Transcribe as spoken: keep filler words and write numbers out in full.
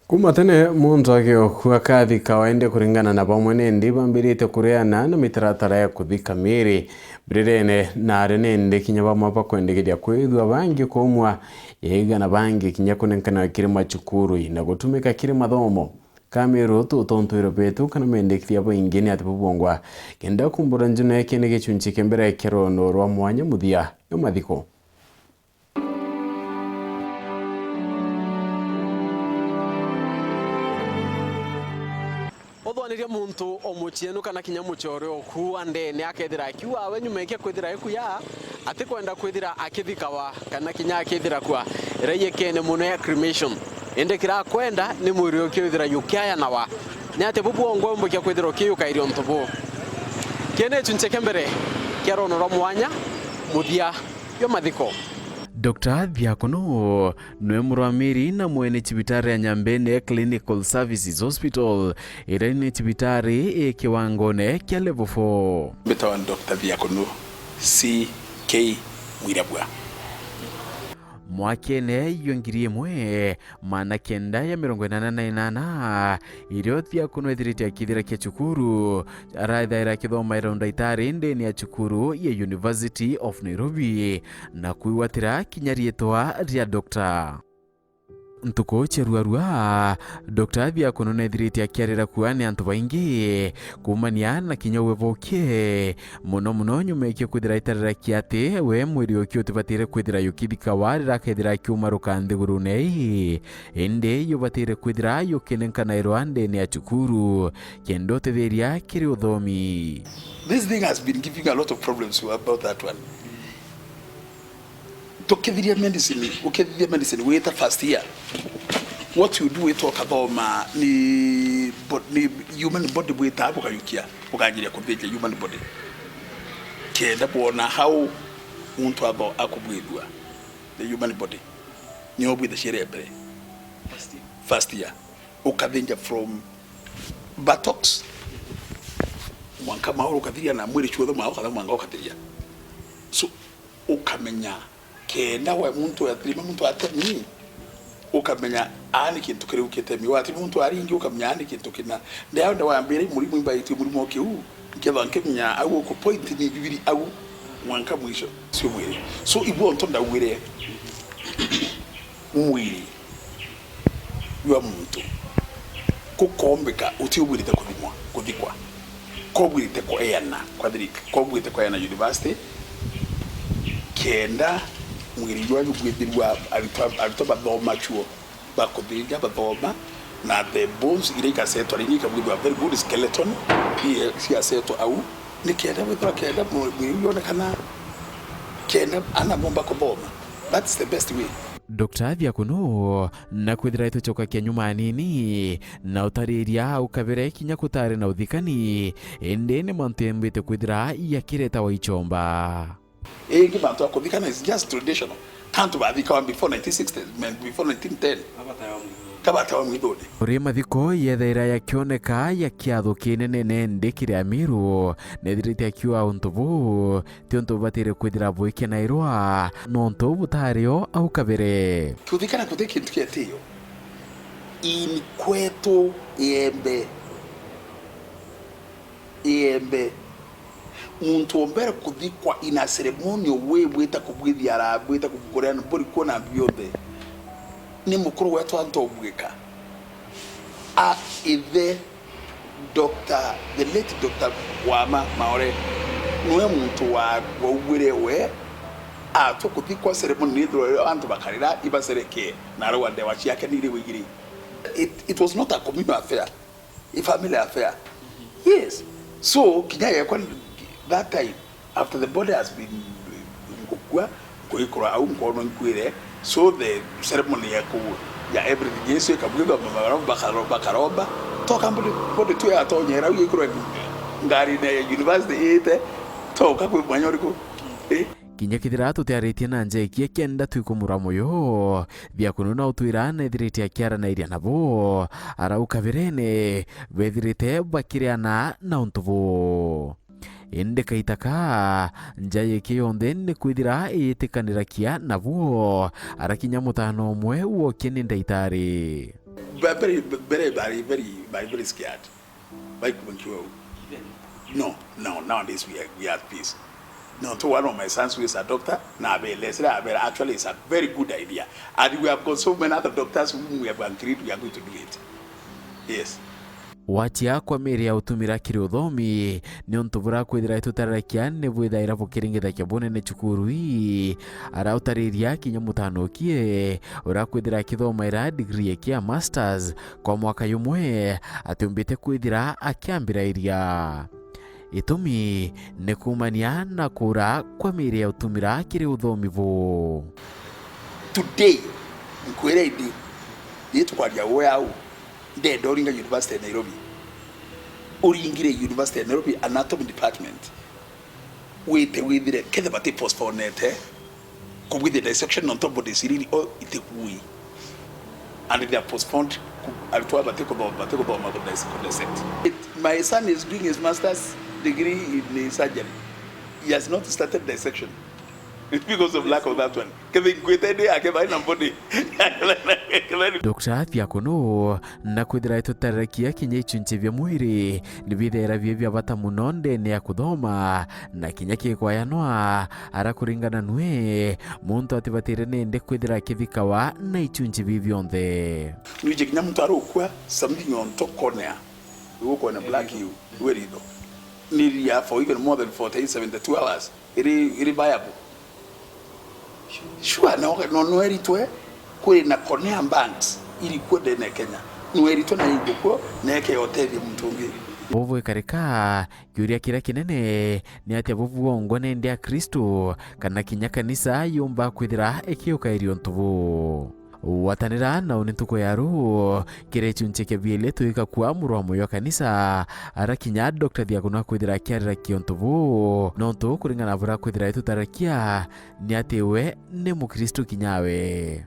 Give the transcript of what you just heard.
Kuma tene, muntu akiokua akathikawa, indi kuringana na bamwe nindi bambirite kureana na mitaratara ya kuthika miiri. Mbiririene naari nindi kinya bamwe bakwendekithia kwithua bangi kuumwa iiga na bangi kinya kunenkana kiri macukuru na gutumika kiri mathomo. Kamiru tutontwiro betu kana mendekithia baingi ni ati bubwongwa kenda kumbura njuna ya kene gichunchi kia mbere kia rono rwa mwanya muthia ya mathiko. Uthwaniria muntu o mucienu kana kinya mucore oku wa ndene akethira akiuga we nyuma ikia kwithira ikuya, atikwenda kwithira akithikawa kana kinya akithira kwa iria yekene mono ya cremation. Indi kira akwenda ni mwiri ukiwithira yukiayanawa. Ni ati bubwongwa umbukia kwithira ukiyukairia untu buu. Kii ni gichunchi kia mbere kia rono rwa mwanya muthia yo mathiko. Doctor Thiakono nwe murwamiri na mwene cibitari ya Nyambene Clinical Services Hospital, iria ni cibitari i kiwangone kia level four. Mbitawa Doctor Thiakono C K Mwirabua. Mwakene yo ngiri imwe maana kenda ya mirongo inana na inana, irio Thiakono ethirite akithira kia cukuru, arathaira akithomaira undaitari ndene ya cukuru ya University of Nairobi, na kwigwatira kinya riitwa ria Doctor. Ntuku cia ruarua, Doctor Thiakono nethirite akiarira kuua ni antu baingi, kuumania na kinya uwe bokie, mono mono nyuma ikia kwithira itarira kia ati we mwiri uki utibatire kwithira yukithikawa riria akethira akiumaruka nthigurune ii, indi yubatire kwithira yukinenkanairwa ndene ya cukuru, kenda utithiria kiri uthomi. This thing has been giving a lot of problems about that one. Tukithiria medicine, ukithithia medicine wita first year, what you do wita ukathoma ni bo-, ni human body bwita bukayukia, bukanjiria kuthinja human body. Kenda bwona how muntu atho-, akubwithua the human body. Nio bwitha ciere mbere. First year. Ukathinja from buttocks, mwanka mauru ukathiria na mwiri cuothe mwa ukatha mwanka ukathiria. So, ukamenya kenda we muntu athirima muntu atemi, ukamenya aa ni kintu kiriu kitemi. Watemi muntu aringi ukamenya aa ni kintu kina. Ndea nda wambire murimu imbaitio murimu o kiu, nkethwa nkimenya au uku point ni bibiri au mwanka mwisho. Sio mwiri. So, ibu onto ndauire mwiri jwa muntu kukombika utiubwirite kuthimwa, kuthikwa, kobwirite kweana kwa thirika-, kobwirite kweana university, kenda mwiri jwaju bwithirwa aritwa, aritwa bathoma chuo, bakuthinja, bathoma, na the bones iria igasetwa ringi ikabwithwa very good skeleton, iria ciasetwa au, nikenda withirwa kenda mwi-, mwiri uyu yonekana, kenda ana bomba kuthoma. That's the best way. Doctor Thiakono, na kwithira itucokakia nyuma anini, na utariria au kabere kinya kutari na uthikani, indi ni mantu yembite kwithira yakiretawa ichomba. Ingi mantu ya kuthikana is just traditional. Kantu bathikawa before nineteen sixty, before nineteen ten. Kabatawa mwithone. Uri mathiko yethaira yakioneka ya kiatho kinene nende kiri Amiru, nethirite akiuga untu buu ti untu bubatire kwithira bwikenairwa, nontu butario au kabere. Kuthikana guti kintu kietio. Ini kwetu Iembe. Iembe. Muntu o mbere kuthikwa in a ceremonial way, bwita kubwithia ara-, bwita kubukuria mburi kuona bionthe. Ni mukuru wetu Anto Bwika. A ithe Doctor, the late Doctor Wama Maore, niwe muntu wa, waugwire we atua kuthikwa ceremony ni ithirwa antu bakarira ibasereke na arauga ndewa ciake ni iri wigiri. It, it was not a communal affair. A family affair. Yes. So, kinya yekwa that time, after the body has been gukua, kuikurwa au nkono nkwire, so the ceremony ya ku, ya everything icio ikabwithwa, bakaro-, bakaromba, toka body, body tu yatonyera au ikurwa ngari ya university ite, toka kwi mwanya uriku? Eh? Kinya kethira tutiaritie na nja ikia kenda twikumura moyo, Thiakono na utwira nethirite akiaranairia nabo, arau kabirene bethirite bakiriana na untu buu. Indi kaita ka, nja yeke yonthe ni kwithira iyitikanirakia nabo, arakinya mutano umwe wokie ni ndaitari. Very, very, very, very, very, very scared. Baikubankiwa. No, no, nowadays we are, we are at peace. No, to one of my sons who is a doctor, na abelesera, abera, actually, it's a very good idea. And we have got so many other doctors whom we have agreed we are going to do it. Yes. Gwatia kwa miiri ya utumira kiri uthomi ni untu burakwithira itutararakia ni bwithaira bukiringithakia bunene cukuru ii. Arautariria kinya mutanokie urakwithira akithomaira degree kia masters kwa mwaka jumwe atiumbite kwithira akiambirairia. Itumi ni kuumania na kuura kwa miiri ya utumira kiri uthomi buu. Today, nkwira indi, ii tukwaria we au, ndenda uringa University ya Nairobi. Uringire University ya Nairobi Anatomy Department. Wite withire, kethe bati postponete, kubwithia dissection nontu body ciriri o itikui. And they are postponed, ku-, arutwo aba bati kuthoma, bati kuthoma ku dis-, ku dissect. It, my son is doing his master's degree in surgery. He has not started dissection. It's because of lack of that one. Kethe nkwite ndi yake bai na body. Doctor Thiakunu, na kwithira itutararakia kinya ichunchi bia mwiri, ni bithaira bi bia bata muno ndene ya kuthoma, na kinya kikwayanwa, ara kuringana nwe, muntu atibatire nende kwithira akithikawa na ichunchi bi bionthe. Nwije kinya muntu arukua, something on top cornea. Igukona black you, we ritho. Ni ria for even more than forty-eight, seventy-two hours. Iri, iri viable. Sure, no, no, no eritwe kuri na cornea banks iri kuo ndene ya Kenya. No eritwe na iri kuo, na eke otethia muntu ungi. Bobo ikarika, kiuria kiria kinene ni atia bo bwongwa nende Akristo kana kinya kanisa yumba kwithira ikiukairia untu buu. Gwatanira na uni ntuku ya ruu, kiri gichunchi kia biili twika kwa muru wa moyo wa kanisa, ara kinya Doctor Thiakunu akwithira akiarira kiuntu buu, nontu kuringana na buria akwithira itutarakia, ni ati we ni Mukristu kinya we.